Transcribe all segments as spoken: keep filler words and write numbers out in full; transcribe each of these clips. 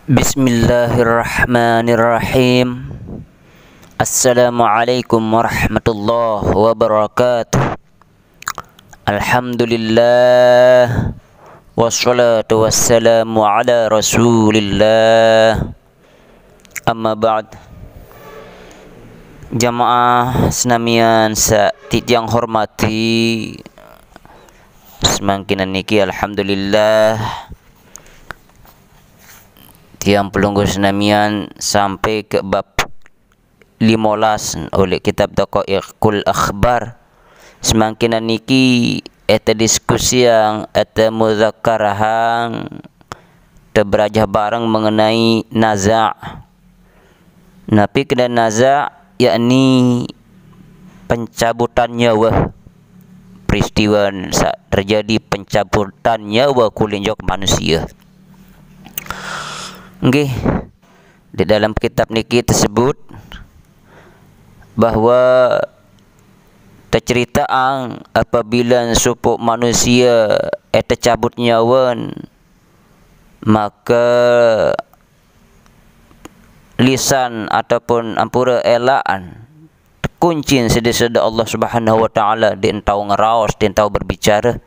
Bismillahirrahmanirrahim. Assalamualaikum warahmatullahi wabarakatuh. Alhamdulillah. Wassalatu wassalamu ala Rasulillah. Amma ba'd. Jamaah senamian saq tiang hormati, semangkinan niki alhamdulillah tiang pelungguh senamian sampai ke bab limolas oleh kitab Daqaiqul Akhbar. Semangkinan niki ete diskusiang, ete mudzakarahang, te berajah bareng mengenai naza'. Napi kene naza', yakni pencabutan nyawa. Peristiwa saq terjadi pencabutan nyawa kulit jok manusia. Nggih, di dalam kitab niki tersebut bahwa teceritaang apabila sopoq manusia, eh, tecabut nyawen, make lisan ataupun ampure elaqan tekuncin side-side Allah Subhanahu wa Ta'ala, ndeq tao ngeraos, ndeq tao berbicara.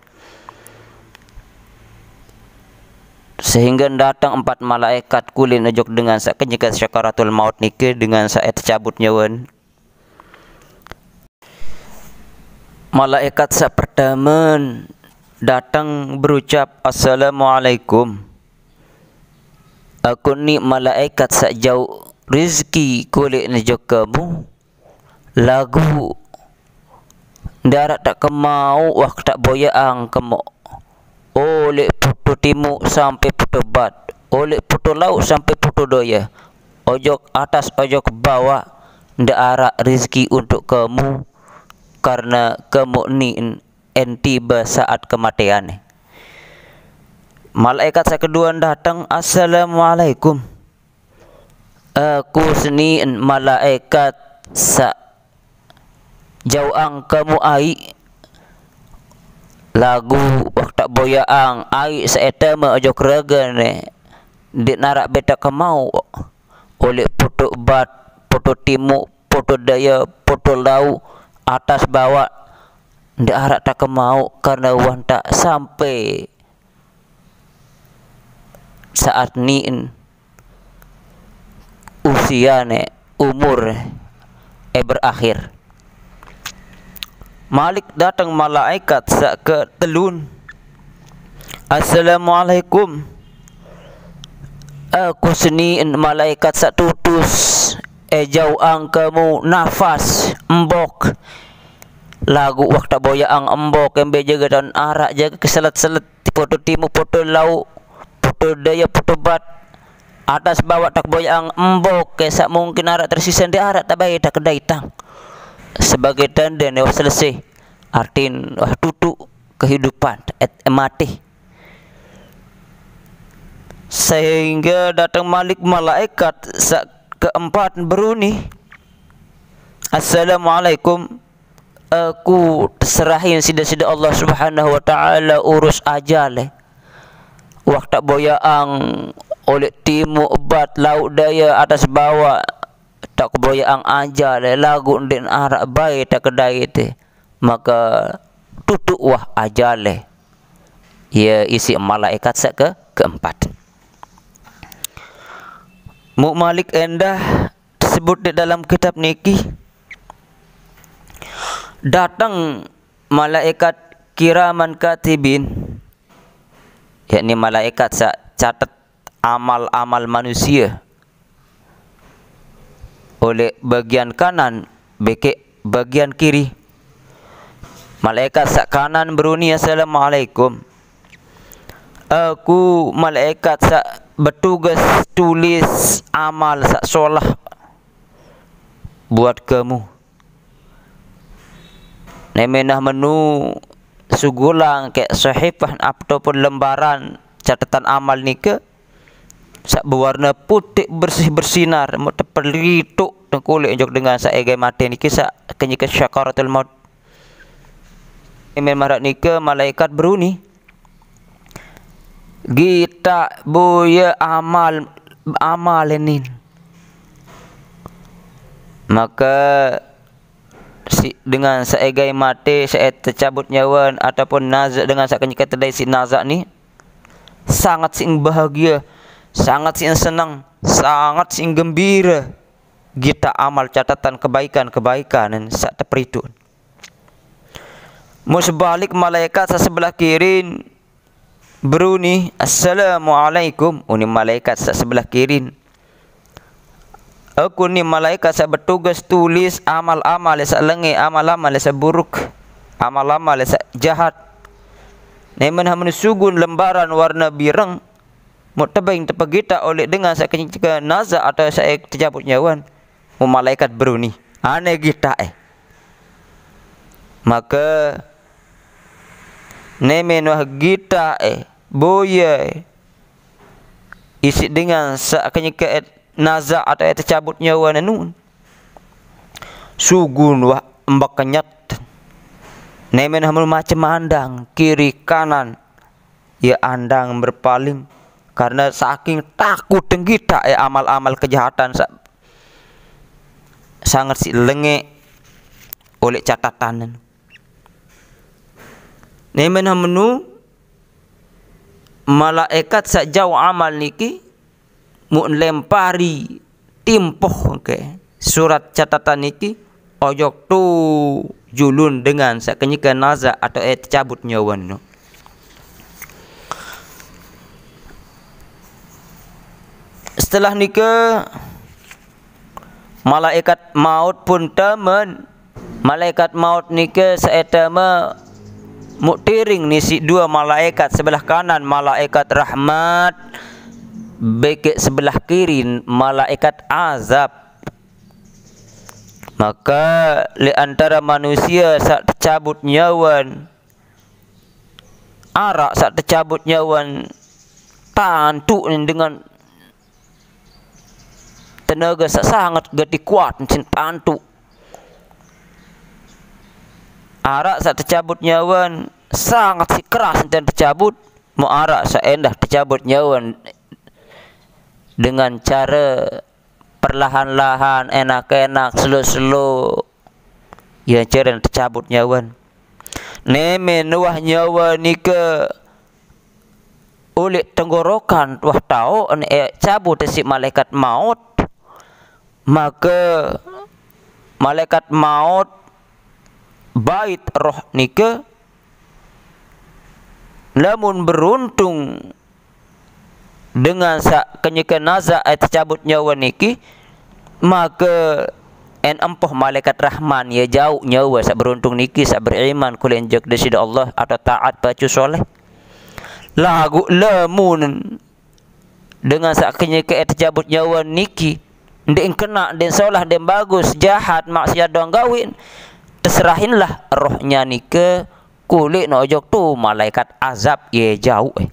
Sehingge dateng empat malaekat kulit ojok dengan saq kenyeke sakaratul maut nike, dengan saq tecabut nyawen. Malaekat saq pertame dateng berucap, "Assalamualaikum." Aku ni malaekat saq jauq rizki kulit ojok kamu, laguq ndaraq taq kemauq wah taq boyaqang kemoq. Oleq putu timuq sampai putu bat, oleq putu lauq sampai putu doye, ojok atas ojok bawaq, ndeq araq rizki untuk kamu, karena kamu ni en tibe saat kematean. Malaekat saq kedue dateng, "Assalamualaikum." Aku seni malaekat saq jauqang kamu aiq, laguq wah taq boyaqang aiq saq eteme ojok regene, ndeq naraq bete kemauq. Oleq putu bat, putu timuq, putu doye, putu lauq, atas bawaq, ndeq araq taq kemauq, karne wah taq sampai saat nien usiane, umur e berakhir. Malik dateng malaekat saq ketelun. "Assalamualaikum." Aku seni malaekat saq tutus, e jauqang kamu nafas, embok. Laguq wah taq boyaqang embok, embe jage tan araq jage keselet-selet. Putu timuq, putu lauq, putu doye, putu bat. Atas bawaq taq boyaqang embok, saq mungkin araq tersisa, ndeq araq taq bae taq kedai tang. Sebagai tande ne wah selesai. Artin wah tutuq kehidupan, et-, mate. Sehingge dateng malik malaekat saq keempat beruni, "Assalamualaikum." Aku teserahin side-side Allah Subhanahu wa Ta'ala urus ajale. Wah taq boyaqang oleq timuq, bat, lauq, doye, atas bawaq, taq boyaqang ajale, laguq ndeq araq bae taq kedai te. Make tutuq wah ajale. Ie isiq malaekat saq ke-, keempat. Muq malik endah sebut di dalam kitab niki, dateng malaekat kiraman katibin, yakni malaekat saq catet amal-amal manusie, oleq bagian kanan bekeq bagian kiri. Malaekat saq kanan beruni, "Assalamualaikum." Aku malaekat saq betugas tulis amal saq solah buat kamu. Nemenah menu sugulang keq sahifah ataupun lembaran catetan amal nike saq bewarne puteq bersih bersinar, muq tepelituq tengkuleq ojok dengan saq egai mate niki saq kenyeke sakaratul maut. Emen maraq nike malaekat beruni, "Gitaq boye amal amal nin. Maka si dengan saegai mate, sae tecabut nyawan, ataupun naza dengan sakenyeke tedai si naza ni, sangat sing bahagia, sangat sing senang, sangat sing gembira. Gita amal catatan kebaikan-kebaikan sa teperitu. Mu sebalik malaikat sa sebelah kirin beruni, "Assalamualaikum," uni malaikat sa sebelah kirin. Aku ni malaikat sa bertugas tulis amal-amal sa lenge, amal-amal sa buruk, amal-amal sa jahat. Nemen hamenu sugun lembaran warna bireng, mu tebeng tepegita oleh dengan sa kenyeke naza atau sa tecabut nyawan. Mu malaikat beruni. Ane gita e. Maka nemen wah gita e, boya e, isi dengan sa kenyeke naza atau tecabut nyawan nun. Sugun wah mbak kenyet. Nemen hamenu macem andang, kiri kanan. Ia andang berpaling karena saking takut tenggita e amal-amal kejahatan sa-, sangat si lenge oleh catatan. Nemen hamenu malaikat sa jauh amal niki mu lempari timpoh ke surat catatan niki ojok tu julun dengan sa kenyeke naza atau e tecabut nyawan nu. Setelah nike malaikat maut pun temen. Malaikat maut nike saetama mu tiring ni si dua malaikat, sebelah kanan malaikat rahmat, beke sebelah kiri malaikat azab. Maka le antara manusia sa tecabut nyawan, arak sa tecabut nyawan, tantu dengan tenaga sa sangat gati kuat, sin tantu. Arak sa tecabut nyawan sangat si keras dan tecabut, mu arak sa endah tecabut nyawan dengan cara perlahan-lahan, enak-enak, slow-slow. Ya, ceren tecabut nyawan. Nemen wah nyawa nike ulik tenggorokan wah tao ne, eh, cabut si malaikat maut. Maka malaikat maut bait roh nike, lamun beruntung dengan sa kenyeke naza e tecabut nyawa niki, maka en empoh malaikat rahman, ya jauh nyawa sa beruntung niki, sa beriman kulen jok Deside Allah atau taat pacu soleh. Lagu lamun dengan sa kenyeke e tecabut nyawa niki, ndeq kena, ndeq solah, ndeq bagus, jahat, maksiat doang gawin, teserahinlah rohnya nike kulik no ojok tu malaikat azab ye jauh e.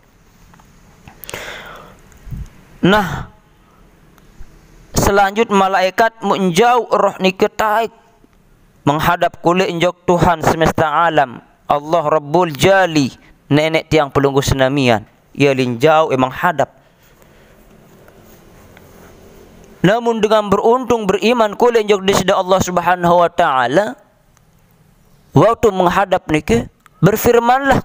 Nah, selanjut malaikat mu njauh roh nike taik menghadap kulik njok Tuhan semesta alam, Allah Rabbul Jali, nenek tiang pelungguh senamian. Ia linjau emang hadap. Namun dengan beruntung beriman kulik njok Deside Allah Subhanahu wa Ta'ala, waktu menghadap nike, berfirmanlah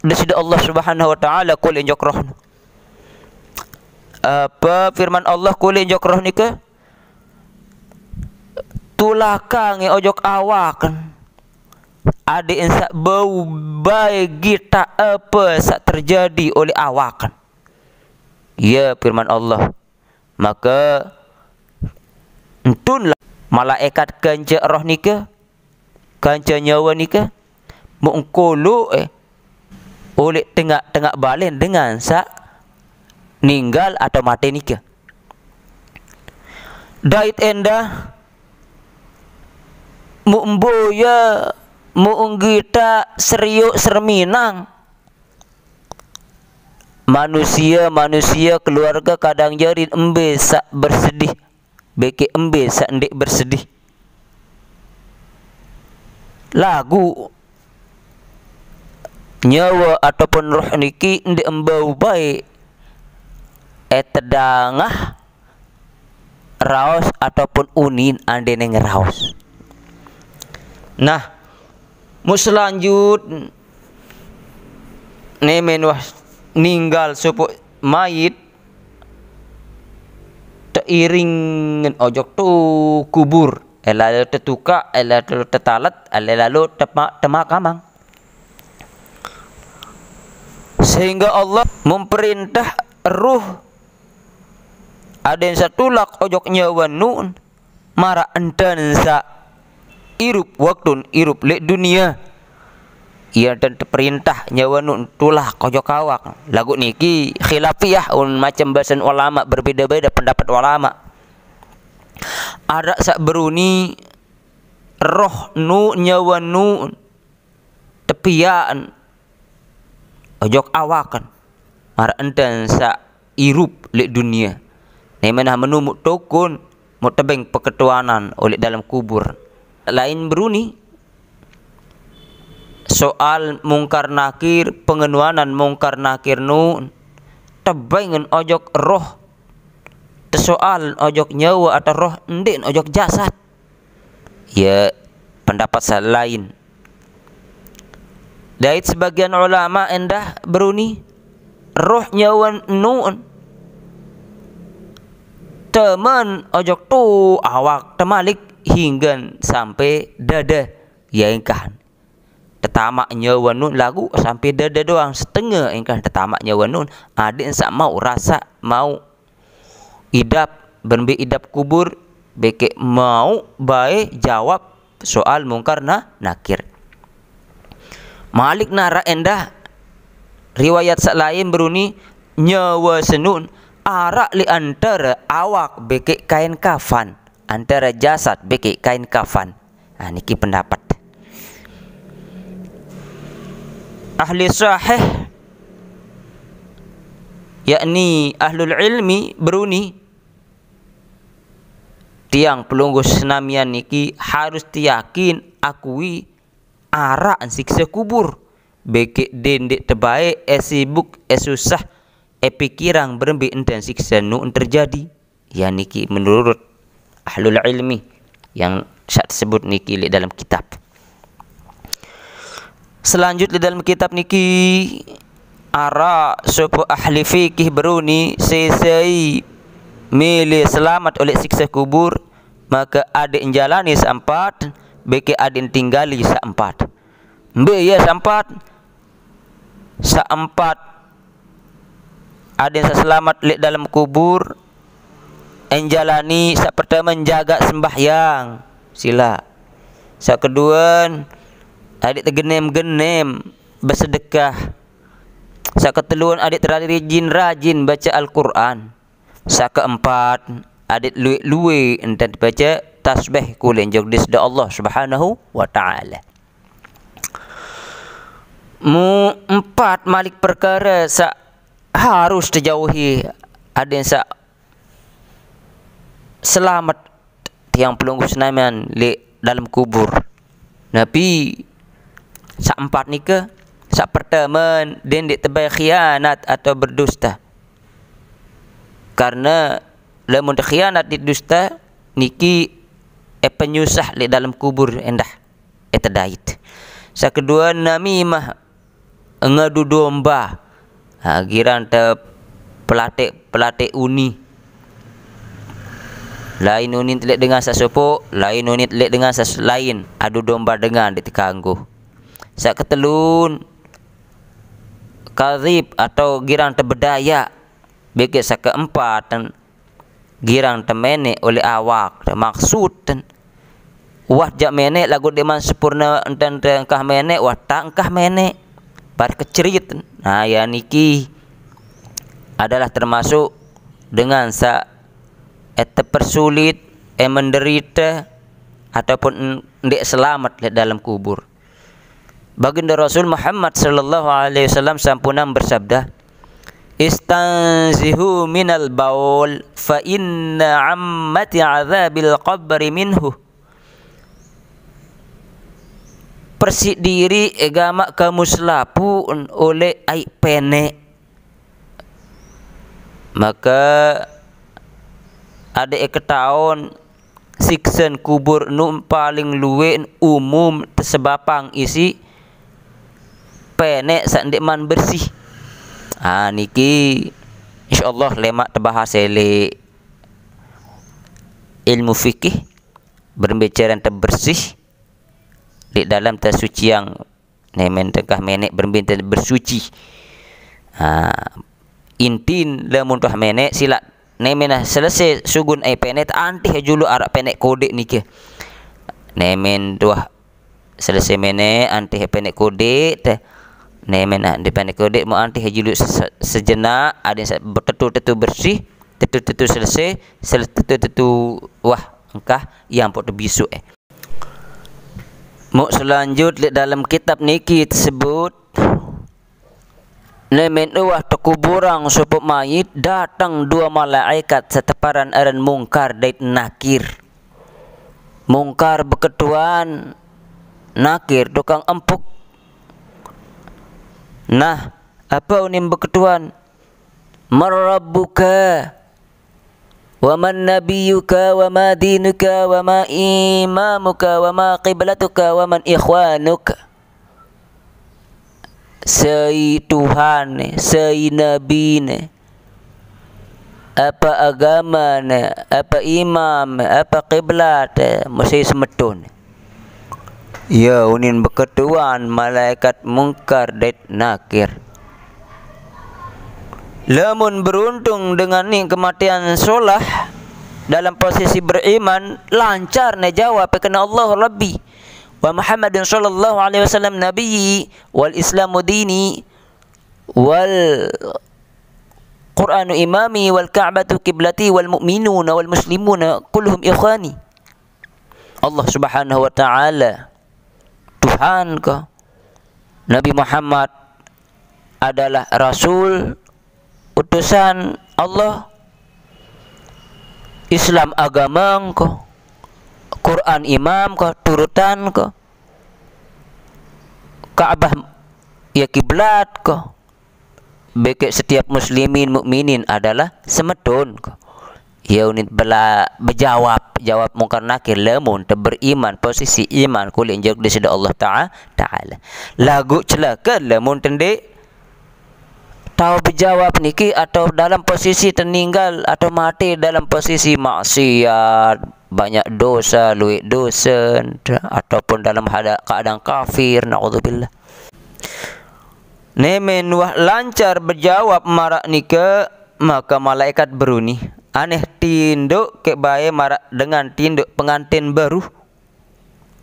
Deside Allah Subhanahu wa Ta'ala kulik njok roh. Apa firman Allah kulik njok roh nike? Tulakange ojok awaken. Ade en saq bau bae gitaq ape saq terjadi oleh awaken. Ye, firman Allah. Make entunlah malaekat kance roh nike, kance nyawe nike, muk engkoloq, eh, uleq tengaq-tengaq balen dengan saq ninggal atau mate nike. Dait endah, muk mboye, muk nggitaq serioq serminang. Manusie-manusie keluarge kadang jari embe saq bersedih, bekeq embe saq ndeq bersedih. Laguq nyawe ataupun roh niki ndeq embau bae, eh, tedangah raos ataupun unin andene ngeraos. Nah, mu selanjut ne men wah ninggal sopo mayit, teiringen ojok tu kubur, eh, lalu tetukak, eh, lalu tetalet, eh, lalu tema-, temakamang. Sehingga Allah memperintah ruh aden sa tulak ojok nyawa nu'un, mara enten sa irup waktun irup leq dunia. Ia enten teperintah nyawa nu'un tulak ojok awak. Laguq niki khilafiyah, un macem basen ulama, berbeda-beda pendapat ulama. Araq saq beruni roh nu'un, nyawa nu'un tepiaqen ojok awaken, maraq enten saq irup leq dunie. Nemenah menu muq tokon, muq tebeng peketuanan oleq dalem kubur. Lain beruni soal Mungkar Nakir, pengenuanan Mungkar Nakir nu'un tebengen ojok roh, tesoalen ojok nyawe atau roh, ndeqn ojok jasad. Ye pendapat saq lain. Dait sebagian ulama endah beruni roh nyawe nu'un temen ojok tu awak temalik hinggan sampe dade. Ye engkah tetamaq nyawe nu'un laguq sampe dade doang, setenge engkah tetamaq nyawe nu'un, adeqn saq mauq rasaq, mauq idap, berembe idap kubur, bekeq mauq bae jawab soal Mungkar na-, Nakir. Malik naraq endah riwayat saq lain beruni nyawe senu'un araq leq antare awak bekeq kain kafan, antare jasad bekeq kain kafan. Nah, niki pendapat ahli sahih, yakni ahlul ilmi, beruni tiang pelungguh senamian niki harus teyakin, akui, araq sikse kubur. Bekeq dendeq tebae, eh sibuk, eh susah, eh pikirang berembe enten sikse nu'un terjadi. Ya niki menurut ahlul ilmi yang saq tesebut niki leq dalem kitab. Selanjut leq dalem kitab niki araq sopoq ahli fikih beruni sesei mele selamet oleq sikse kubur, make adeqn jalani saq empat, bekeq adeqn tinggali saq empat. Mbe ie saq empat? Saq empat, adeqn saq selamet leq dalem kubur, enjalani saq pertame njagaq sembahyang, silaq. Saq keduen, adeq tegenem-genem besedekah. Saq keteluen, adeq terajin-rajin bace Al-Qur'an. Saq keempat, adeq lueq-lueq entan bace tasbih kulen jok desde Allah Subhanahu wa Ta'ala. Mu empat malik perkare saq harus tejauhi adeqn saq selamet tiang pelungguh senamian leq dalem kubur. Napi saq empat nike? Saq pertame, dendeq tebai khianat atau berdusta. Karne lamun tekhianat dait dusta niki, eh, penyusah leq dalem kubur endah, eh, tedait. Saq kedue, namimah, ngadu domba. Ha, girang te pelateq-pelateq uni. Lain unin leq dengan saq sopoq, lain unin leq dengan saq lain, adu domba dengan ndeq tekanggo. Saq ketelun, kadzib atau girang te bedayaq. Bekeq saq keempat, girang temeneq oleq awak, maksud ten. Wah jaq meneq laguq ndeqman sempurne enten te engkah meneq, wah tak engkah meneq. Bar kecerit. Nah, ya niki adalah termasuk dengan saq, eh, tepersulit, eh, menderite, ataupun ndeq selamet leq dalem kubur. Baginda Rasul Muhammad sallallahu alaihi wasallam sampunang bersabda, "Istanzihu minal baul, fa inna ammati azabil qabri minhu." Persiq diriq, eh, gamaq kamu selapuq oleq aiq peneq. Make Adeqe ketaon siksen kubur nu paling lueq umum tesebapang isiq peneq saq ndeqman bersih. Ah, niki insyaallah lemaq tebahas leq ilmu fikih, berembe caren tebersih leq dalem tesuciang. Nemen tengkah meneq berembe te bersuci. Ha, intin lamun tuah meneq silaq nemen nah selese sugun ai peneq, antih juluq araq peneq kodeq nike. Nemen tuah selese meneq, antih peneq kodeq te. Nemen nah di peneq kodeq mu antih juluq se-, sejenak, adeqn saq tetu-tetu bersih, tetu-tetu selese, sel-, tetu-tetu wah engkah, ie ampoq tebisuq, eh. Muq selanjut leq dalem kitab niki tesebut, nemen uwah tekuburang sopoq mayit, dateng due malaekat saq teparan aran Mungkar dait Nakir. Mungkar beketuan, Nakir tukang empuk. Nah, ape unin beketuan? "Man rabbuka? Wa man nabiyyuka? Wa ma dinuka? Wa ma imamuka? Wa ma qiblatuka? Wa man ikhwanuka?" Sai Tuhane, sai Nabine, ape agamane, ape imam, ape kiblate, mesti semeton. Ie unin beketuan malaekat Mungkar dait Nakir. Lamun beruntung dengan ni kematian solah dalam posisi beriman, lancar ne jawab kene Allah Rabbi wa Muhammadun sallallahu alaihi wasallam nabiyyi wal Islamu dini wal Qur'anu imami wal Ka'batu qiblati wal mu'minuna wal muslimuna kulluhum ikhwani. Allah Subhanahu wa Ta'ala Tuhanku, Nabi Muhammad adalah rasul utusan Allah, Islam agamangku, Qur'an imamku, turutanku, Ka'bah ie kiblatku. Bekeq setiap muslimin mukminin adalah semetonku. Ie unin bela-, bejawab, jawab Mungkar Nakir lamun te beriman, posisi imanku leq jok Deside Allah Ta'a-, Ta'ala. Laguq celake lamun te ndeq tao bejawab niki atau dalam posisi te ninggal atau mate dalam posisi maksiat, banyak dose, lueq dose, ataupun dalam hada-, keadaan kafir, naudzubillah. Nemen wah lancar bejawab maraq nike, make malaekat beruni. Aneh tindoq keq bae maraq dengan tindoq penganten baruq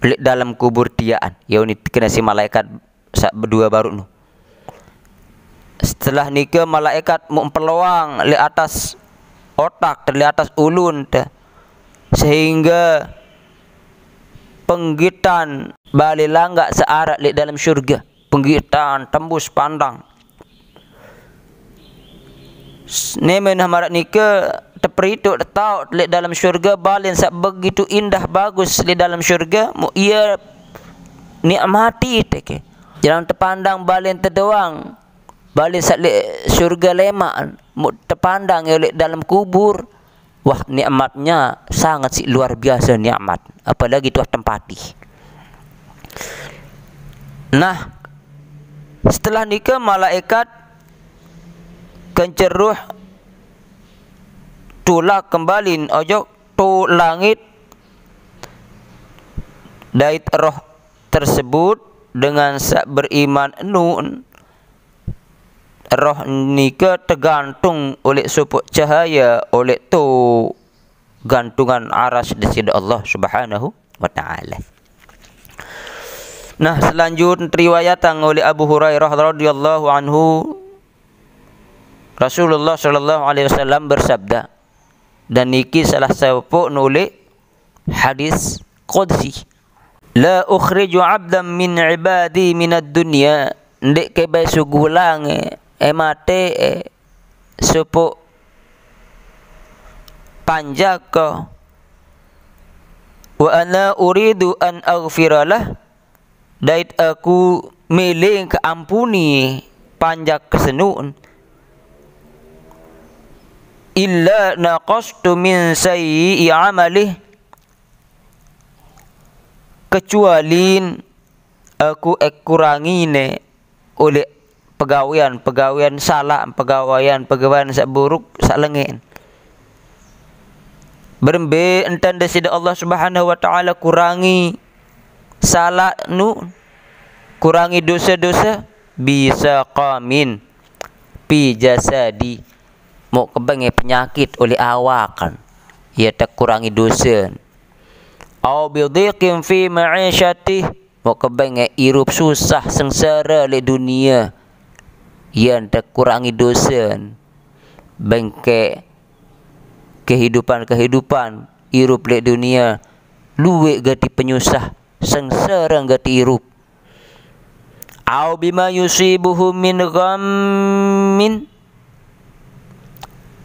leq dalem kubur tiaqan. Ie unin kene siq malaekat saq bedue baruq nu. Setelah nike malaekat muq mpeloang leq atas otak te, leq atas ulun te, sehingge penggitan bale langgaq saq araq leq dalem syurge. Penggitan tembus pandang. S-, nemen nah maraq nike teperituq tetaoq leq dalem syurge balen saq begitu indah bagus leq dalem syurge, muq ie nikmati teke. Jarang tepandang balen te doang, balen saq leq syurge lemaq, muq tepandang ie leq dalem kubur. Wah, nikmatnya sangat siq luar biase nikmat, apalagi tuah tempati. Nah, setelah nike malaekat kance ruh tulak kembali ojok to langit, dait roh tersebut dengan saq beriman nu'en roh nike tegantung oleq sopoq cahaye oleq to gantungan aras Deside Allah Subhanahu wa Ta'ala. Nah, selanjut teriwayatang oleh Abu Hurairah radhiyallahu anhu, Rasulullah sallallahu alaihi wasallam bersabda, dan niki salah sopoq nuleq hadis qudsi. "La ukhriju abdam min ibadi minad dunya." Ndeq kebai sugulang, eh, mate, eh, sopoq panjak ko. "Wa ana uridu an aghfiralah." Dait aku mele keampuni panjak kesenu'en. Illa naqastu min sayyi'i amali, kecuali aku ekurangine oleh pegawean-pegawean salah, pegawean-pegawean sak buruk, sak lengen. Berembe enten Deside Allah Subhanahu wa Ta'ala kurangi salah nu, kurangi dosa-dosa, bisa qamin fi jasadi, mau kebenge penyakit oleh awakan, ya tak kurangi dosa. Au bidhiqin fi ma'isyati, mau kebenge irup susah sengsara le dunia, ya tak kurangi dosa. Bengke kehidupan-kehidupan irup le dunia, luwe gati penyusah, sengsara gati irup. Au bima yusibuhu min ghammin,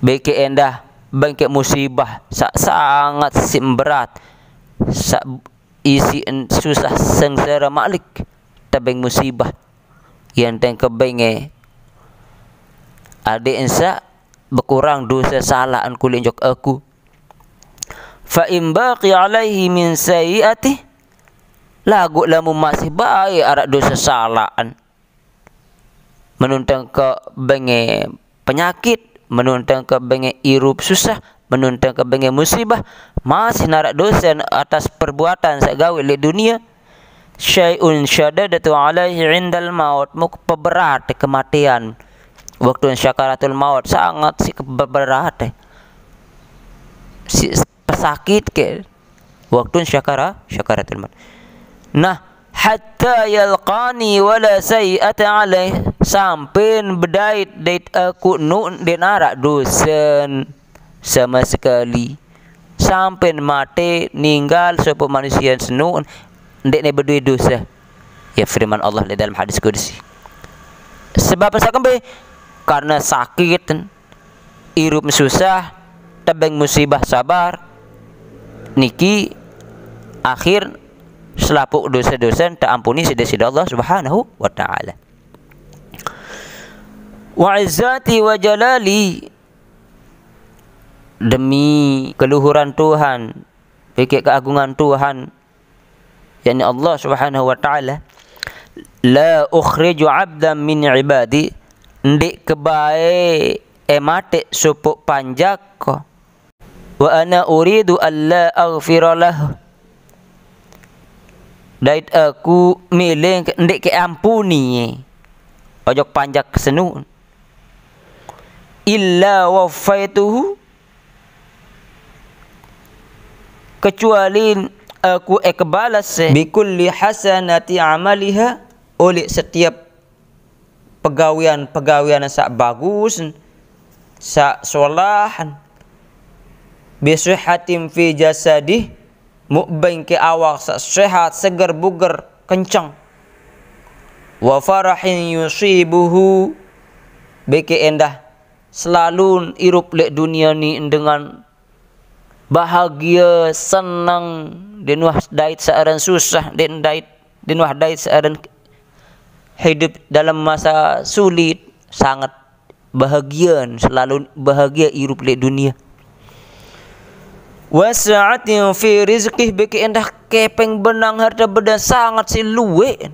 beke endah bengke musibah sak sangat sim berat, sak isi en-, susah sengsara malik, tebeng musibah. Yang teng kebenge ade ensa bekurang dosa salah en kulit jok aku. Fa in baqi alaihi min sayyiati, lagu lamu masih bae arak dosa salah en. Menuntang ke benge penyakit, menuntang ke benge irup susah, menuntang ke benge musibah, masih narak dosa atas perbuatan sak gawe le dunia. Syai'un syadadatu alaihi indal maut, mau peberat kematian. Waktu syakaratul maut sangat si keberat, si pesakit ke waktu syakara, syakaratul maut. Nah, hatta yalqani wala sayyi'ata alaih, sampen bedait dait aku nu den arak dosen sama sekali. Sampen mate ninggal sopo manusia senu ndek ne bedue dosa. Ya firman Allah di dalam hadis qudsi. Sebab sakembe? Karena sakit, irup susah, tebeng musibah sabar, niki akhir selapuk dosa-dosa tak ampuni sida-sida Allah Subhanahu wa Ta'ala. Wa izzati wa jalali, demi keluhuran Tuhan, pikir keagungan Tuhan, yakni Allah Subhanahu wa Ta'ala, la ukhriju abdan min ibadi, ndik kebae e mate supuk panjak ko. Wa ana uridu alla aghfira lahu. Dait aku milih ndik ke ampuni. Ojok panjak senu. Illa wafaituhu, kecuali aku ek balas bikulli hasanati amaliha, oleh setiap pegawean-pegawean sak bagus, sak solahan. Bisihatin fi jasadih, mukbeng ke awak sak sehat, seger buger, kencang. Wa farahin yusibuhu, beke endah selalu irup lek dunia ni dengan bahagia, senang, den wah dait searan susah, den dait, den wah dait searan hidup dalam masa sulit, sangat bahagia, selalu bahagia irup lek dunia. Wasa'atin fi rizqih, beke endah kepeng benang harta benda sangat si luwe.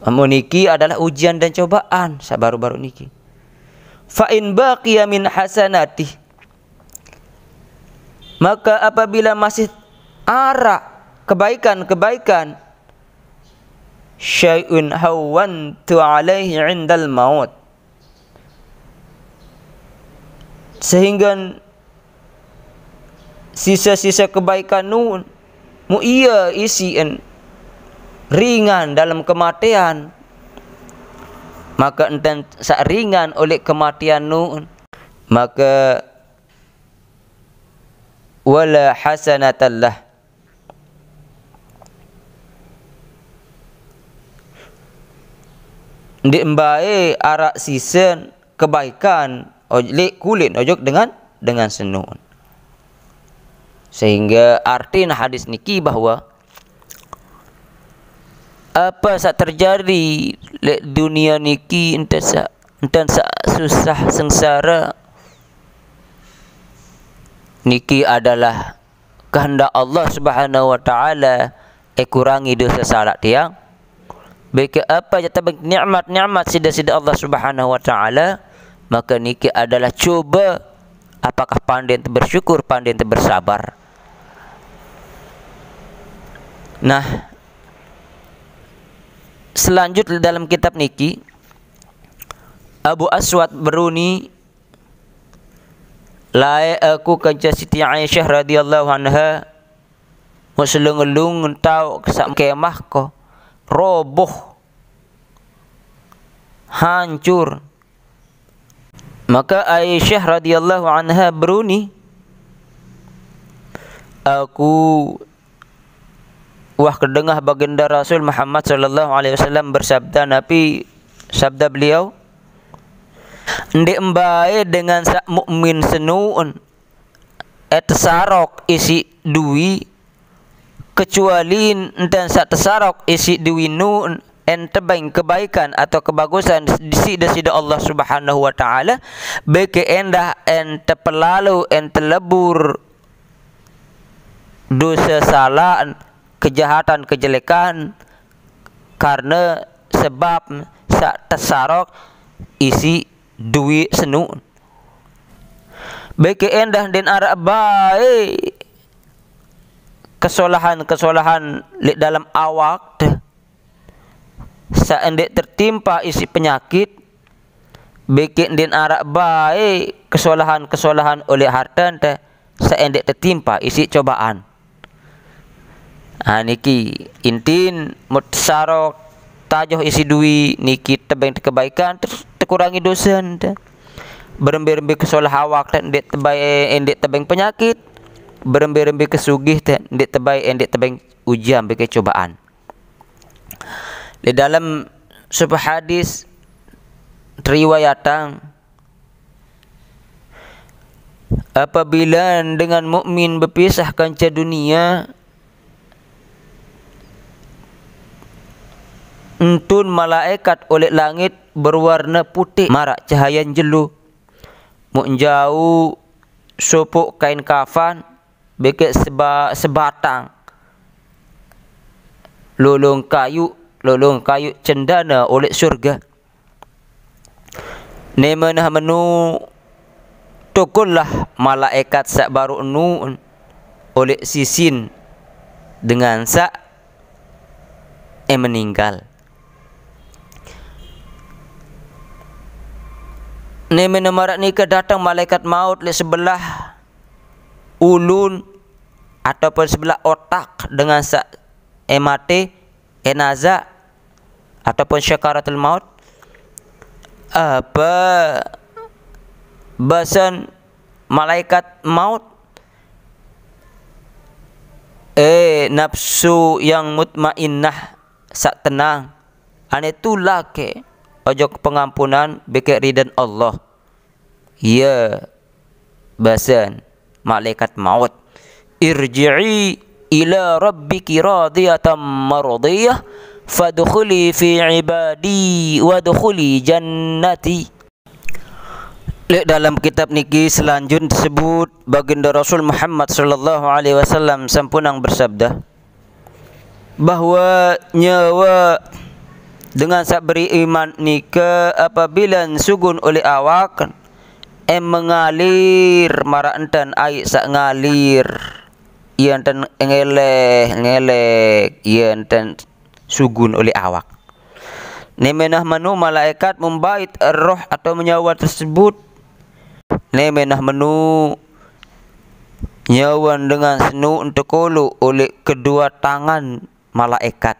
Amun niki adalah ujian dan cobaan sabaru-baru niki. Fa in baqiya min hasanatih, maka apabila masih arak kebaikan-kebaikan, syai'un hawwantu alaihi indal maut, sehingga sisa-sisa kebaikan nun mu iya isian ringan dalam kematian, maka enten sak ringan oleh kematian nun, maka wala hasanatallah, ndik mbae arak sisen kebaikan oj-, lek kulit ojok dengan, dengan senun. Sehingga arti hadis niki bahwa apa sak terjadi lek dunia niki enten sak, enten sak susah, sengsara, niki adalah kehendak Allah Subhanahu wa Ta'ala, eh, kurangi dosa salak tiang. Bagi apa jatah nikmat-nikmat sida-sida Allah Subhanahu wa Ta'ala, maka niki adalah cuba apakah panden bersyukur, panden bersabar. Nah, selanjut dalam kitab niki, Abu Aswad Beruni, lae aku kanca Siti Aisyah radhiyallahu anha, muslung-lung tau kesak kemah ko, roboh, hancur. Maka Aisyah radhiyallahu anha beruni, aku wah kedengah baginda Rasul Muhammad sallallahu alaihi wasallam bersabda, napi sabda beliau, ndeq mbae dengan saq mukmin senu'un, eh, tesarok isiq dui, kecuali enten saq tesarok isiq dui nu'un, en tebeng kebaikan atau kebagusan side side Allah Subhanahu wa Ta'ala, beke endah en tepelalu, en telebur dose salaqn, kejahatan, kejelekan, karne sebab saq tesarok isiq dui senu'un. Beke endah ndeqn araq bae kesolahan-kesolahan leq dalem awakte saq ndeq tetimpa isiq penyakit, beke ndeqn araq bae kesolahan-kesolahan oleq hartente saq ndeq tetimpa isiq cobaan. Ah, niki intin, mut sarok tajoh isiq dui, niki tebeng kebaikan, terus tekurangi dosente. Berembe-rembe kesolah awakte ndeq tebae, ndeq tebeng penyakit, berembe-rembe kesugihte ndeq tebae, ndeq tebeng ujian, beke cobaan. Leq dalem sebuah hadis teriwayatang, apabila dengan mukmin bepisah kance dunie, entun malaekat oleq langit beruwarne puteq maraq cahayen jelo. Muq njauq sopoq kain kafan, beke seba-, sebatang lolong kayuq, lolong kayuq cendane oleq surge. Nemenah menu, tukullah malaekat saq baruq nu'un oleq sisin dengan saq, eh, meninggal. Nemenah maraq nike dateng malaekat maut leq sebelah ulun ataupun sebelah otak dengan saq, eh, mate, eh, nazaq, ataupun syakaratul maut. Apa basen malaekat maut? Eh, nafsu yang mutmainnah, saq tenang, ane tulake ojok pengampunan, beke riden Allah. Ye basen malaekat maut, "Irji'i ila rabbiki radiyatan mardiyah, fadkhuli fi ibadi, wadkhuli jannati." Leq dalem kitab niki selanjut tesebut, Baginda Rasul Muhammad sallallahu alaihi wasallam sampunang bersabda, bahwe nyawe dengan saq beriman nike apabile sugun oleq awak, eh, mengalir maraq enten aiq saq ngalir, ie enten ngeleh-ngeleh, ie enten sugun oleq awak. Nemenah menu malaekat membait roh atau nyawe tesebut. Nemenah menu nyawe dengan senu'un tekoloq oleq kedue tangan malaekat.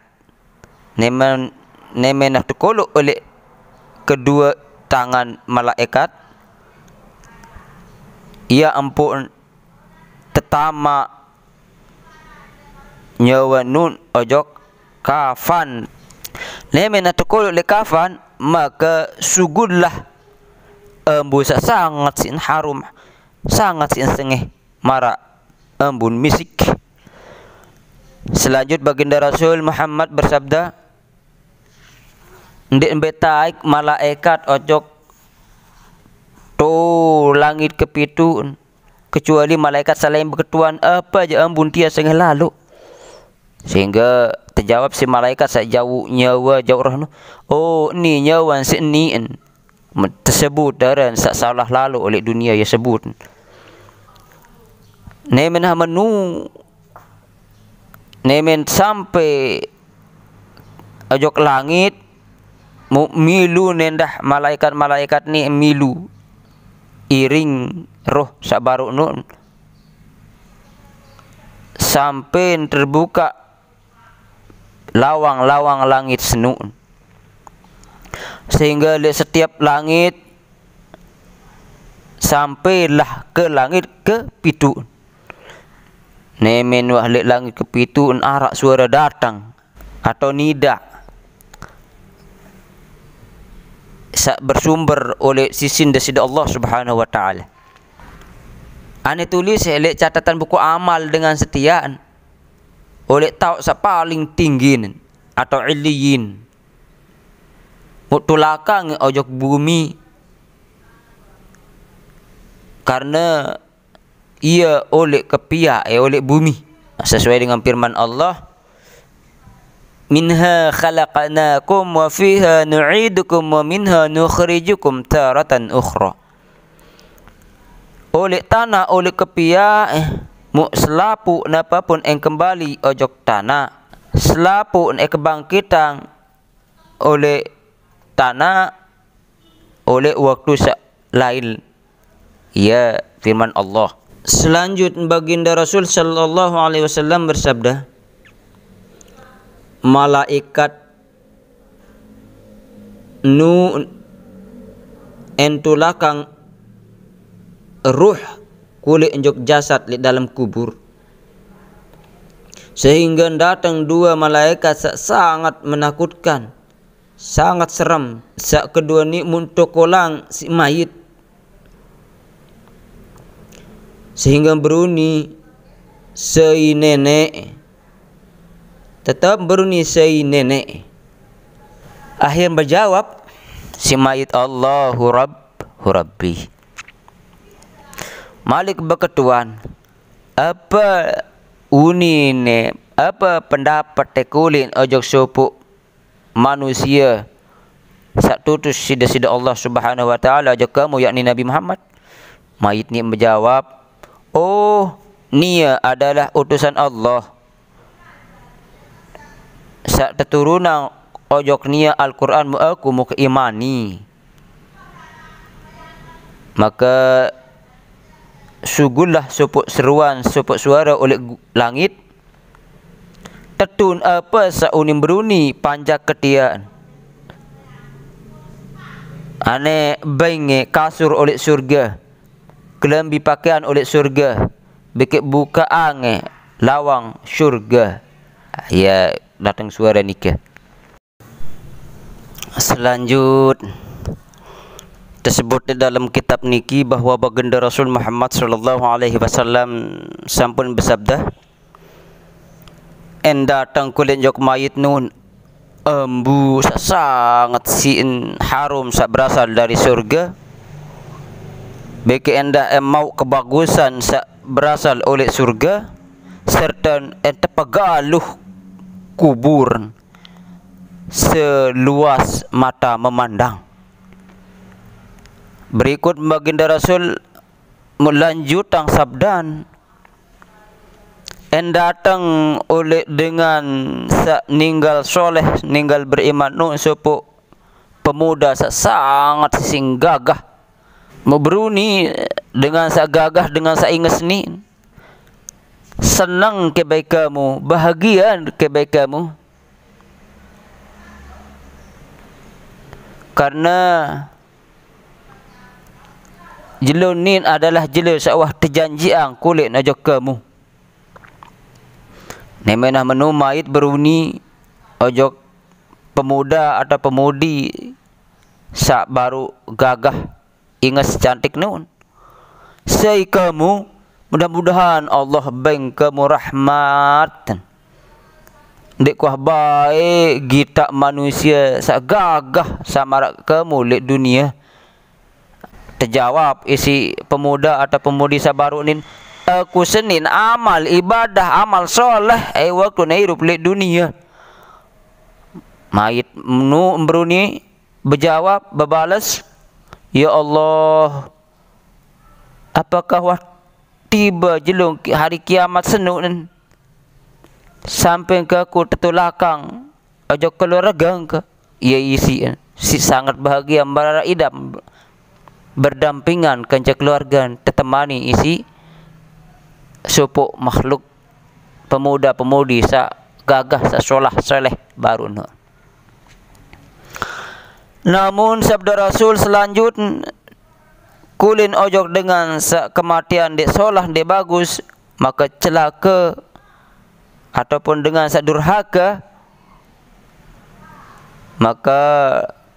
Nemen-, nemenah tekoloq oleq kedue tangan malaekat, ie ampoqn tetamaq nyawe nu'un ojok kafan. Nemenah tekoloq leq kafan, make sugunlah embun saq sanget siqn harum, sanget siqn sengeh maraq embun misik. Selanjut Baginda Rasul Muhammad bersabda, ndeq mbe taik malaekat ojok to langit kepitu, kecuali malaikat saq lain beketuan, "Ape jaq embun tie sengeh lalo?" Sehingga tejawab siq malaikat saq jauq nyawe jauq roh no, "Oh, ni nyawe siq ni en." Me-, tesebut aran saq salah lalo oleq dunie ie sebut. Nemen menu, nemen sampe ojok langit, mu-, milu nendah malaikat-malaikat ni milu iring roh saq baruq nun, sampe terbukaq lawang-lawang langit senun. Sehingga leq setiap langit, sampelah ke langit kepitu. Nemen wah leq langit kepitu araq suare dateng atau nidaq saq bersumber oleq sisin Deside Allah Subhanahu wa Ta'ala. Ane tulis leq catatan buku amal dengan setia oleq taoq saq paling tinggi atau illiyin. Muq tulakang ojok bumi, karne ie oleq kepiaq, eh, oleq bumi. Sesuai dengan firman Allah, "Minha khalaqnakum wa fiha nu'idukum wa minha nukhrijukum taratan ukhra." Oleq tanaq, oleq kepiaq, eh, muq selapuq nape pun en kembali ojok tanaq. Selapuq en kebangkitang oleq tanaq, oleq waktu saq lain. Ie firman Allah. Selanjut, Baginda Rasul sallallahu alaihi wasallam bersabda, "Malaikat nu en tulakang ruh kulit njok jasad leq dalem kubur, sehingga dateng due malaikat saq sangat menakutkan, sangat serem, saq kedue ni muntokolang siq mayit, sehingga beruni sei neneq, tetep beruni sei neneq." Akhir bejawab siq mayit, "Allahu Rabb, Rabbi." Malik beketuan, "Ape unine, ape pendapete kulit ojok sopoq manusie saq tutus siq Deside Allah Subhanahu wa Ta'ala ojok kamu, yakni Nabi Muhammad?" Mayit ni bejawab, "Oh, nie adalah utusan Allah saq teturunang ojok nie Al-Qur'an, muq aku muq imani." Make sugullah sopoq seruan, sopoq suare oleq gu-, langit, "Tetun ape saq unin beruni panjake tie?" Ane beng kasur oleq surge, kelambi pakean oleq surge, bekeq bukaqange lawang surge. Ie dateng suare nike. Selanjut, tesebut leq dalem kitab niki bahwe Baginda Rasul Muhammad sallallahu alaihi wasallam sampun besabde, "En dateng kulit njok mayit nun embu saq sanget siq en harum saq berasal dari surge, bekeq endah en mauq kebagusan saq berasal oleq surge, serte en tepegaluh kubur seluas mata memandang." Berikut Baginda Rasul melanjutang sabdan, "En dateng oleq dengan saq ninggal soleh, ninggal beriman, nu sopoq pemuda saq sanget sing gagah." Muq beruni dengan saq gagah, dengan saq inges ni, seneng ke bai kamu, bahagie ke bai kamu. Karne jelo nin adalah jelo saq wah tejanjiang kulit ojok kamu. Nemenah menu mayit beruni ojok pemuda atau pemudi saq baruq gagah inges cantik nun. Sei kamu, mudah-mudahan Allah beng kamu rahmat. Ndeq kuah bae gitaq manusie saq gagah saq maraq kamu leq dunie. Tejawab isi pemuda atau pemudi sabaru nin, "Aku senin amal ibadah, amal soleh, eh, waktu na irup leq dunia." Mayit nu beruni bejawab, bebales, "Ya Allah, apakah wah tibe jelung ki-, hari kiamat senu nen, sampe ke aku tetulakang ojok keluarge ke?" Ie isi, eh, siq sanget bahagia maraq idap berdampingan kance keluarge, tetemani isi sopoq makhluk pemuda-pemudi saq gagah, saq solah soleh baruq no. Namun sabde Rasul selanjut, kulit ojok dengan saq kematean ndeq solah, ndeq bagus, make celake, ataupun dengan saq durhake, maka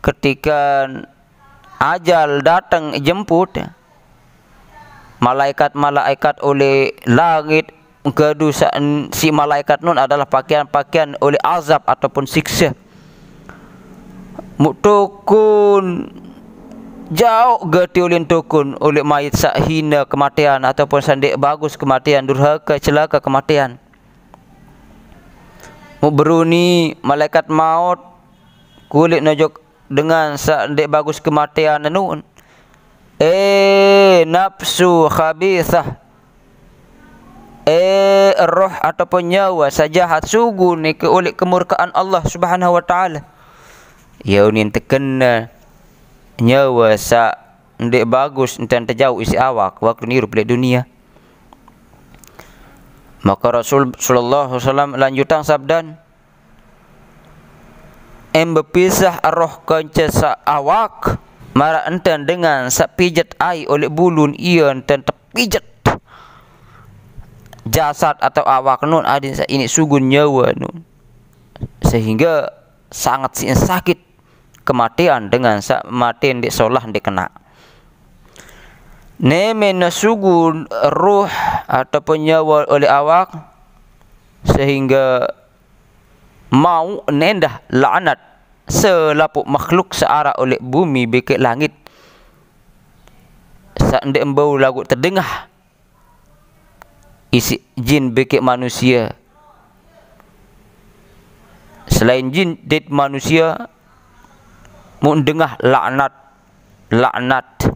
ketika ajal dateng jemput, malaekat-malaekat uleq langit, kadu saq n-, siq malaekat nun adalah pakaian-pakaian uleq azab ataupun sikse. Muq tukun, jaoq gati ulin tukun uleq mayit saq hine kematean ataupun saq ndeq bagus kematean, durhake, celake kematean. Muq beruni malaekat maut kulit nojok dengan saq ndeq bagus kematean nun, "Eh, napsu khabithah, eh, roh ataupun nyawe saq jahat, sugun nike uleq kemurkaan Allah Subhanahu wa Ta'ala." Ie unin tekene nyawe saq ndeq bagus ntan tejauq isiq awak waktu ne irup leq dunie. Make Rasul sallallahu alaihi wasallam lanjutang sabdan, "Embe pisah roh kance saq awak, maraq ntan dengan saq pijet aiq uleq bulun, ie ntan tepijet jasad atau awak nun adin saq iniq sugun nyawe nun, sehingge sanget siq sakit kematean dengan saq mate ndeq solah, ndeq kenaq. Nemen ne sugun ruh ataupun nyawe uleq awak, sehingge mauq ne endah laknat selapuq makhluk saq araq uleq bumi bekeq langit, saq ndeq mbau laguq tedengah isiq jin bekeq manusie. Selain jin dait manusie, muq ndengah laknat, laknat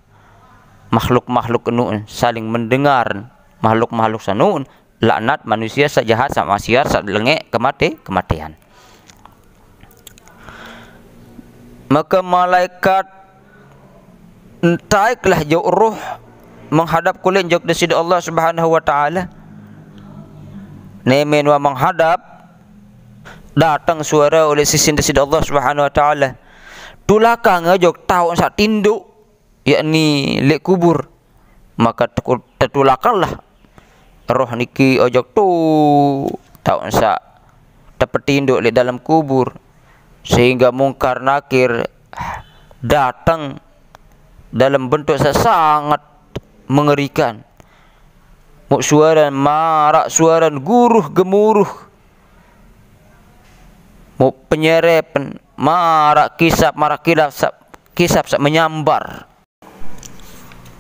makhluk-makhluk nu'un, saling mendengar makhluk-makhluk sanu'un, laknat manusie saq jahat, saq maksiat, saq lengeq kemate-, kematean." Make malaekat entaiklah jauq roh menghadap kulit jok Deside Allah Subhanahu wa Ta'ala. Nemen wah menghadap, dateng suare uleq sisin Deside Allah Subhanahu wa Ta'ala, "Tulakang jok taoq saq tindoq, yakni leq kubur." Maka teku-, tetulakanglah roh niki ojok tu-, taoq saq tepetindoq leq dalem kubur, sehingge Mungkar Nakir dateng dalem bentuk saq sanget mengerikan. Muq suaren maraq suaren guruh gemuruh, muq penyerepen maraq kisap, maraq kilap saq, kisap saq menyambar.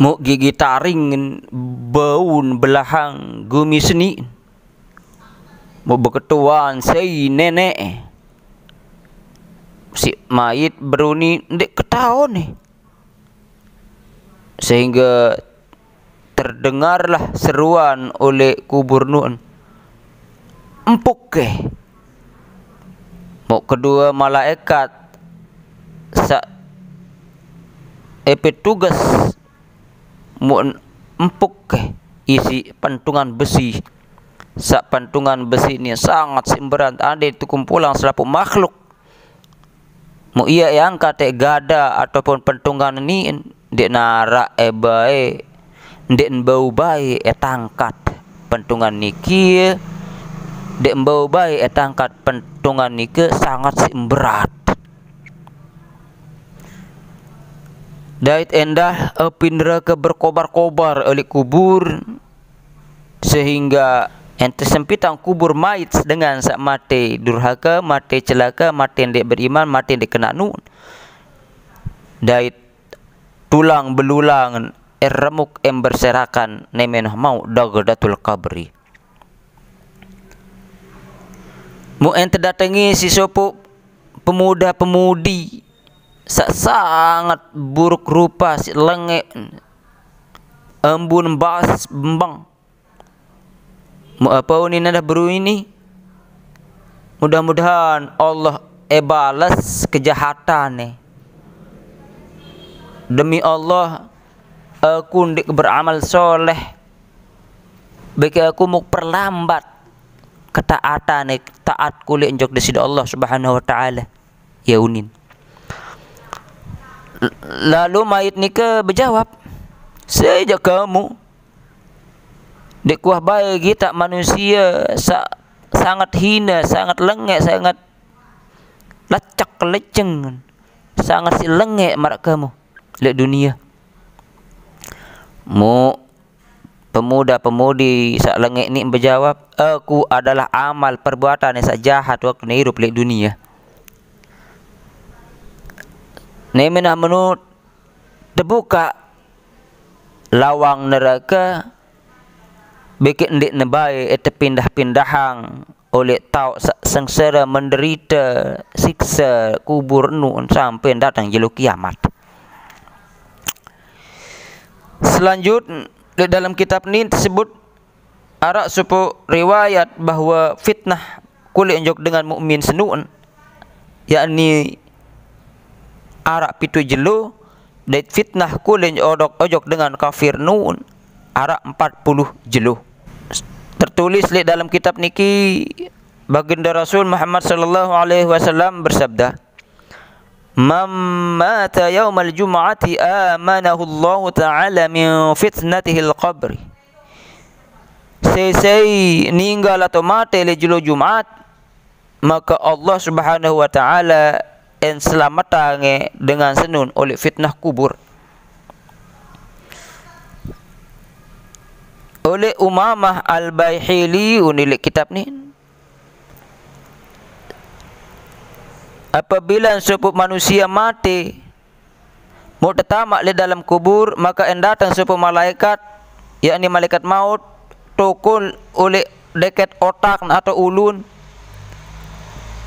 Muq gigi taring, beun belahang gumi seni. Muq beketuan sei neneq, siq mayit beruni ndeq ketaon ne. Sehingge terdengarlah seruan uleq kubur nu'un, "Empuk ke!" Muq kedue malaekat saq epetuges muq empuk ke isiq pentungan besi. Saq pentungan besi ni sanget siq berat, ande tekumpulang selapuq makhluk. Muq ie eangkat eq gada ataupun pentungan ni, ndeq naraq eq bae, ndeq mbau bae eq tangkat pentungan niki, ndeq mbau bae eq tangkat pentungan nike, sanget siq berat. Dait endah api nerake berkobar-kobar uleq kubur, sehingge ente sempitang kubur mayit dengan saq mate durhake, mate celake, mate ndeq beriman, mate ndeq kenaq nu'un. Dait tulang belulang, e remuk e berserakan, ne menoh mau dagdatul qabri. Mu ente datengi si sopo pemuda-pemudi sa sangat buruk rupa, si lenge, embun bas bembang. Mu apa uni nadah beru ini? Mudah-mudahan Allah e balas kejahatane. Demi Allah, aku ndik beramal soleh. Beke aku muk perlambat ketaatane, taat kulik njok Deside Allah Subhanahu wa Ta'ala. Ya unin. Lalu mayit nike bejawab, "Sejak kamu, dek kuah bae gita manusia sa-, sangat hina, sangat lenge, sangat lecek leceng, sangat si lenge marak kamu lek dunia." Mu pemuda-pemudi sak lenge ni bejawab, "Aku adalah amal perbuatan sak jahat waktu ne irup lek dunia." Ne menah menu tebuka lawang neraka, beke ndik nebae ete pindah-pindahang oleh tau sa-, sengsara, menderita, siksa kubur nu sampai datang jelo kiamat. Selanjut, di dalam kitab ni tersebut arak supo riwayat bahwa fitnah kulik njok dengan mukmin senun, yakni arak pitu jelo, dait fitnah kulik odok ojok dengan kafir nun arak empat puluh jelo. Tertulis lek dalam kitab niki, Baginda Rasul Muhammad sallallahu alaihi wasallam bersabda, "Man mata yaumal jum'ati amanahu Allahu ta'ala min fitnatihil qabri." Sesei ninggal atau mate le jelo Jumat, maka Allah Subhanahu wa Ta'ala en selamatange dengan senun oleh fitnah kubur. Oleh Umamah Al-Baihili unilik kitab ni, apabila supo manusia mate, mu tetamak le dalam kubur, maka en datang supo malaikat, yakni malaikat maut, tukul oleh deket otak atau ulun,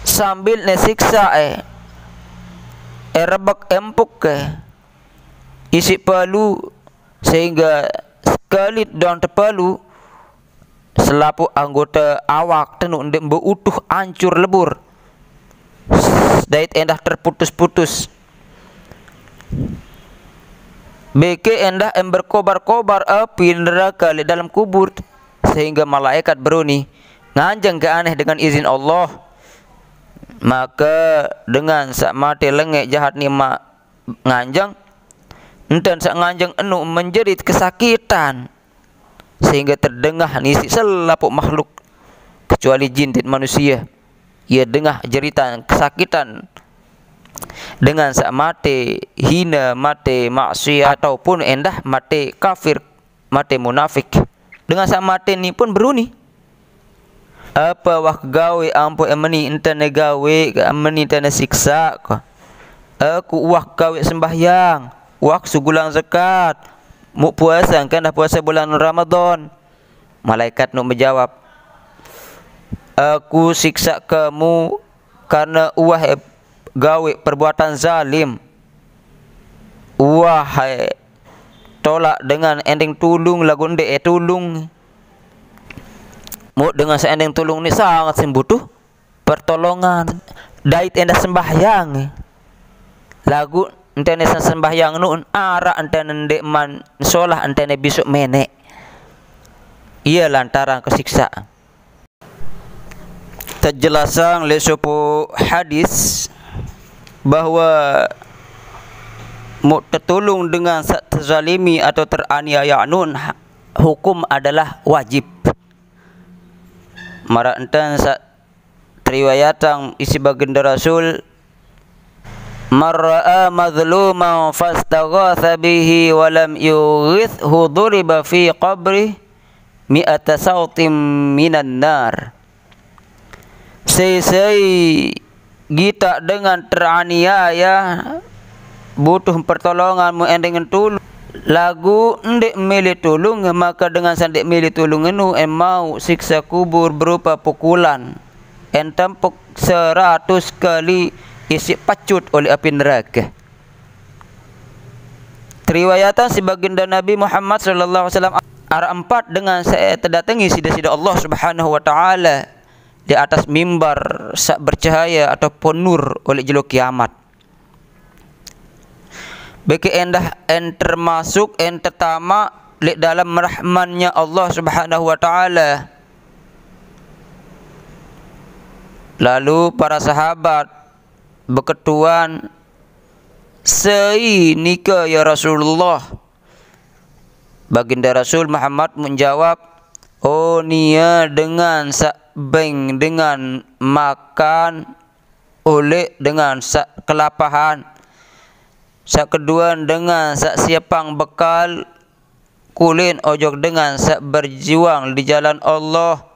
sambil ne siksa e, e rebek empuk ke, isi palu, sehingga sekali dong tepalu, selapuh anggota awak tenu ndek mbeutuh ancur lebur. Dait endah terputus-putus. Beke endah em berkobar-kobar api neraka lek dalam kubur, sehingga malaikat beruni nganjeng ke aneh dengan izin Allah. Maka dengan sak mate lengek jahat ni ma-, nganjeng, enten sak nganjeng enu menjerit kesakitan, sehingga terdengah nisi selapuh makhluk, kecuali jin dan manusia. Ia dengah jeritan kesakitan dengan sak mate hina, mate maksiat, ataupun endah mate kafir, mate munafik. Dengan sak mate ni pun beruni. Apa wah gawe ampuh emeni enten ne gawe, ke emeni enten ne siksa ko. Aku wah gawe sembahyang, wah sugulang zakat, muk puasa, kan dah puasa bulan Ramadan. Malaikat nu menjawab, "Aku siksa kamu karena uwah e gawe perbuatan zalim. Uwah e tolak dengan endeng tulung lagu ndek e tulung." Mu dengan seendeng tulung ni sangat sing butuh pertolongan. Dait endah sembahyang. Lagu entene sembahyang nu arak entene ndek man solah entene bisuk menek. Ia lantaran kesiksa. Terjelasang le supo hadis bahwa mu tertulung dengan sak terzalimi atau teraniaya nun ha-, hukum adalah wajib. Marak enten sak teriwayatang isi baginda Rasul, "Man ra'a mazluman fastaghatha bihi wa lam yughithhu duriba fi qabri mi'ata sautin minan nar." Sei-sei gita dengan teraniaya, butuh pertolongan, mu en dengen tulung. Lagu ndeq mele tulung, maka dengan saq ndeq mele tulung enu en mauq siksa kubur berupa pukulan. En tempuk seratus kali isiq pecut oleh api nerake. Teriwayatan siq Baginda Nabi Muhammad sallallahu alaihi wasallam araq empat dengan saq tedatengi siq Deside Allah Subhanahu wa Ta'ala di atas mimbar saq bercahaya ataupun nur oleh jelo kiamat. Beke endah en termasuk en tetama leq dalem rahmannya Allah Subhanahu wa Ta'ala. Lalu para sahabat beketuan, "Sai nike, ya Rasulullah?" Baginda Rasul Muhammad menjawab, "Oh, nie dengan saq beng dengan makan uleq dengan saq kelapahan. Saq kedue dengan saq siepang bekal kulen ojok dengan saq berjuang di jalan Allah,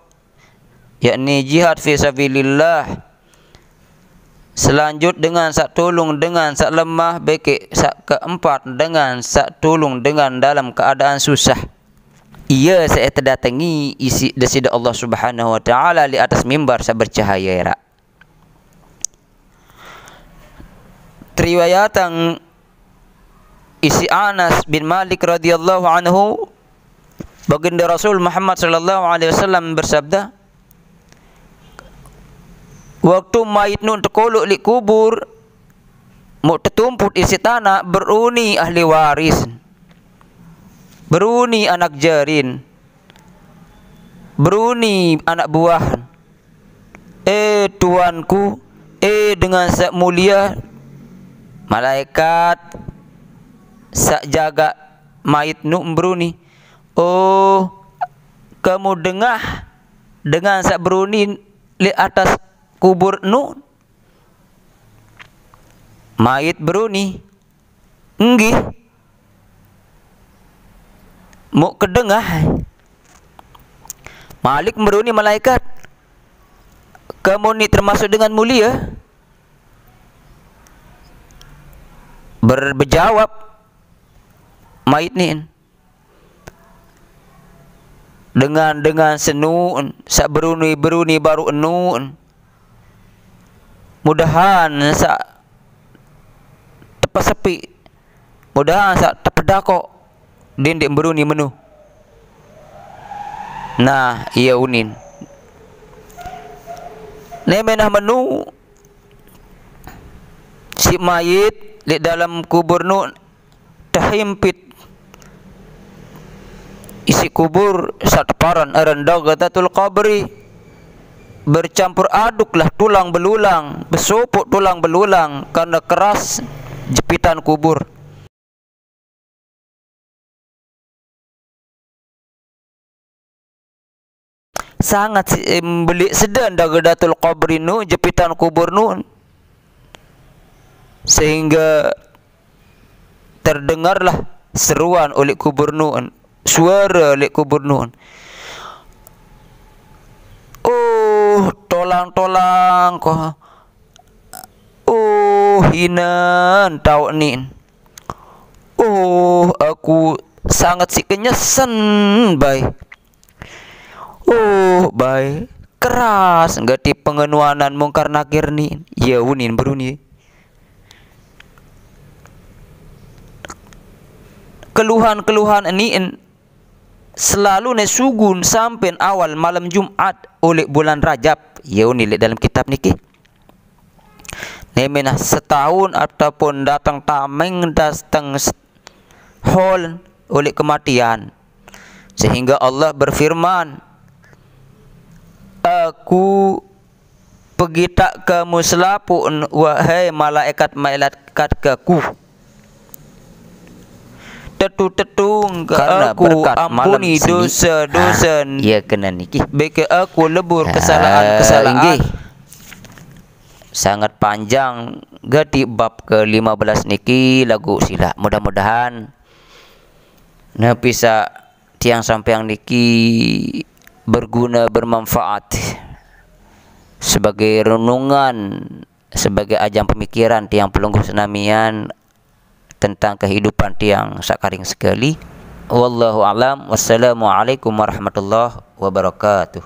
yakni jihad fi sabilillah. Selanjut dengan saq tulung dengan saq lemah, bekeq saq keempat dengan saq tulung dengan dalam keadaan susah." Ie saq tedatengi isiq Deside Allah Subhanahu wa Ta'ala leq atas mimbar saq bercahaya eraq. Teriwayatang isiq Anas bin Malik radhiyallahu anhu, Baginda Rasul Muhammad sallallahu alaihi wasallam bersabda, "Waktu mayit nuq tekoloq leq kubur, muq tetumput isiq tanaq, beruni ahli waris, beruni anak jarin, beruni anak buah, 'Eh, Tuanku, eh, dengan saq mulie.'" Malaekat saq jagaq mayit nuq beruni, "Oh, kamu dengah dengan saq beruni leq atas kubur nuq?" Mayit beruni, "Nggih." Muq kedengah. Malik beruni malaekat, "Kamu ni termasuk dengan mulie?" Ber-, bejawab mayit ni, "Dengan, dengan senuq saq beruni-beruni baruq nuq. Mudahan saq tepesepiq, mudahan saq tepedakoq, dendeq beruni menu." Nah, ie unin. Nemenah menu siq mayit leq dalem kubur nuq tehimpit isiq kubur saq teparan aran Dagdatul Qabri. Bercampur aduklah tulang belulang, besopoq tulang belulang, karena keras jepitan kubur. Sangat si-, em, beleq seden Dagdatul Qabri nuq, jepitan kubur nuq, sehingga terdengarlah seruan oleq kubur nuq, suare leq kubur nuq, "Uh, tolang-tolang ko. Uh, hinen taoq nin. Uh, aku sanget siq kenyesen bai. Uh, bai, keras gati pengenuanan Mungkar Nakir ni." Ie unin beruni. Keluhan-keluhan ni selalu ne sugun sampen awal malem Jumat oleq bulan Rajab. Ie unin leq dalem kitab niki. Nemenah setahun ataupun dateng tameng, dateng set-, hol oleq kematian. Sehingga Allah berfirman, "Aku pegitaq kamu selapuq, wahai malaekat-malaekatku. Tetu-tetu engke aku ampuni dose-dose, beke aku lebur kesalahan-kesalahan." Sanget panjang gati bab kelime belas niki, laguq silaq. Mudah-mudahan napi saq tiang sampeang niki bergune, bermanfaat sebagai renungan, sebagai ajang pemikiran tiang pelungguh senamian. tentang kehidupan tiang sakaring sekali. Wallahu alam. Wassalamualaikum warahmatullahi wabarakatuh.